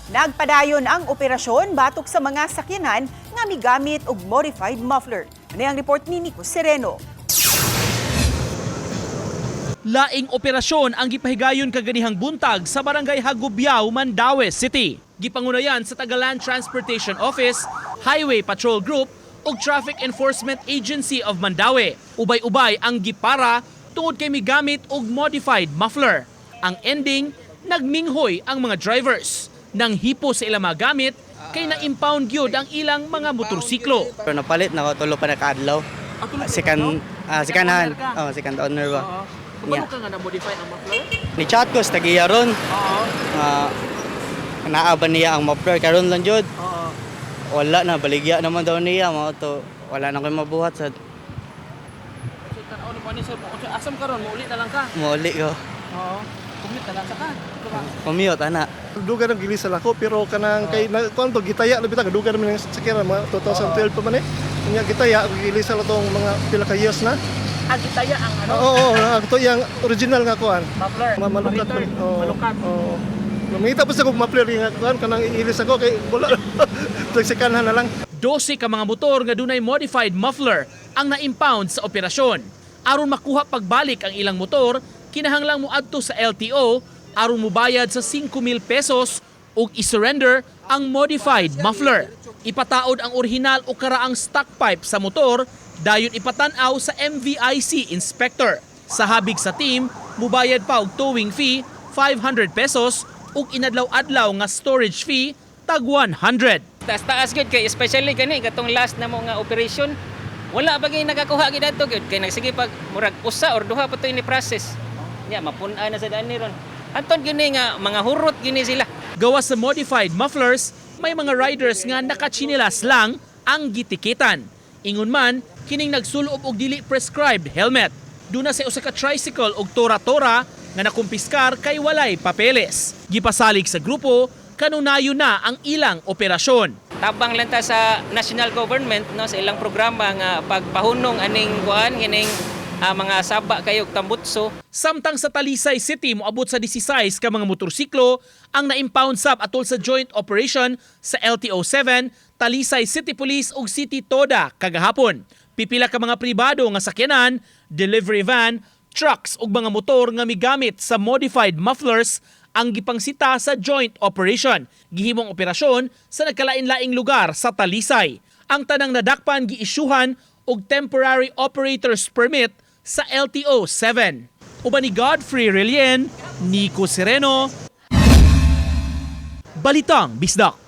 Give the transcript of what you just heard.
Nagpadayon ang operasyon batok sa mga sakyanan nga migamit og modified muffler. Ano ang report ni Nico Sereno? Laing operasyon ang gipahigayon kaganihang buntag sa Barangay Hagubiao, Mandaue City. Gipangunayan sa Tagalan Transportation Office, Highway Patrol Group ug Traffic Enforcement Agency of Mandaue. Ubay-ubay ang gipara tungod kay migamit og modified muffler. Ang ending, nagminghoy ang mga drivers. Nang hipo sa ilang mga gamit, kay na-impound gyud ang ilang mga motorsiklo. Pero napalit na ko tulo pa nakaadlaw. Second second hand. Oh, second owner ba. Kabalo ka nga na-modify ang muffler? Ni chat ko sa tagiya ron. Oo. Naa ba niya ang muffler karon lang jud. Oo. Wala na, baligya naman daw niya mao to. Wala na koy mabuhat sa So, tanaw ni mo ani sir, asam karon mouli na lang ka. Mouli ko. Oo. Commute na lang sa ka. Commute ana. Duga ng gilis ako pero kanang kay na kuan to, gitaya na bitag duga naman ang sakyanan, mga 2012 pa man eh. Nya gitaya gilis lang tong mga pila ka years na. Ah, gitaya ang ano, Oo, oo, to yang original nga kuan. Muffler. Malukat man. Oo. Malukat. Oo. Mangita pa sa kog muffler nga kuan, kanang iilis ako kay wala. Second na lang. 12 ka mga motor nga dunay modified muffler ang na-impound sa operasyon. Aron makuha pagbalik ang ilang motor, kinahanglang moadto sa LTO aron mobayad sa 5,000 pesos ug i-surrender ang modified muffler. Ipataod ang orihinal o karaang stock pipe sa motor, dayon ipatan-aw sa MVIC inspector. Sa habig sa team, mubayad pa og towing fee 500 pesos ug inadlaw-adlaw nga storage fee tag 100. Taas taas gyud kay especially gani katong last na mo nga operation, wala pa gyud nakakuha gyud adto gyud kay nagsige pag murag usa or duha pa to ini process nya, mapun-an na sa daan ni ron. Anton gyud ni nga mga hurot gyud ni sila. Gawas sa modified mufflers, may mga riders nga nakatsinilas lang ang gitikitan. Ingon man, kining nagsulob og dili prescribed helmet. Duna sa usa ka tricycle og tora-tora nga nakumpiskar kay walay papeles. Gipasalig sa grupo, kanunayon na ang ilang operasyon. Tabang lang ta sa national government, no, sa ilang programa nga pagpahunong aning kuan kining mga saba kayo og tambutso. Samtang sa Talisay City, moabot sa 16 ka mga motorsiklo ang na-impound sab atol sa joint operation sa LTO 7, Talisay City Police ug City Toda kagahapon. Pipila ka mga pribado nga sakyanan, delivery van, trucks ug mga motor nga migamit sa modified mufflers ang gipangsita sa joint operation. Gihimong operasyon sa nagkalain-laing lugar sa Talisay. Ang tanang nadakpan giisyuhan og temporary operator's permit sa LTO 7. Uban ni Godfrey Relien, Nico Sereno, Balitang Bisdak.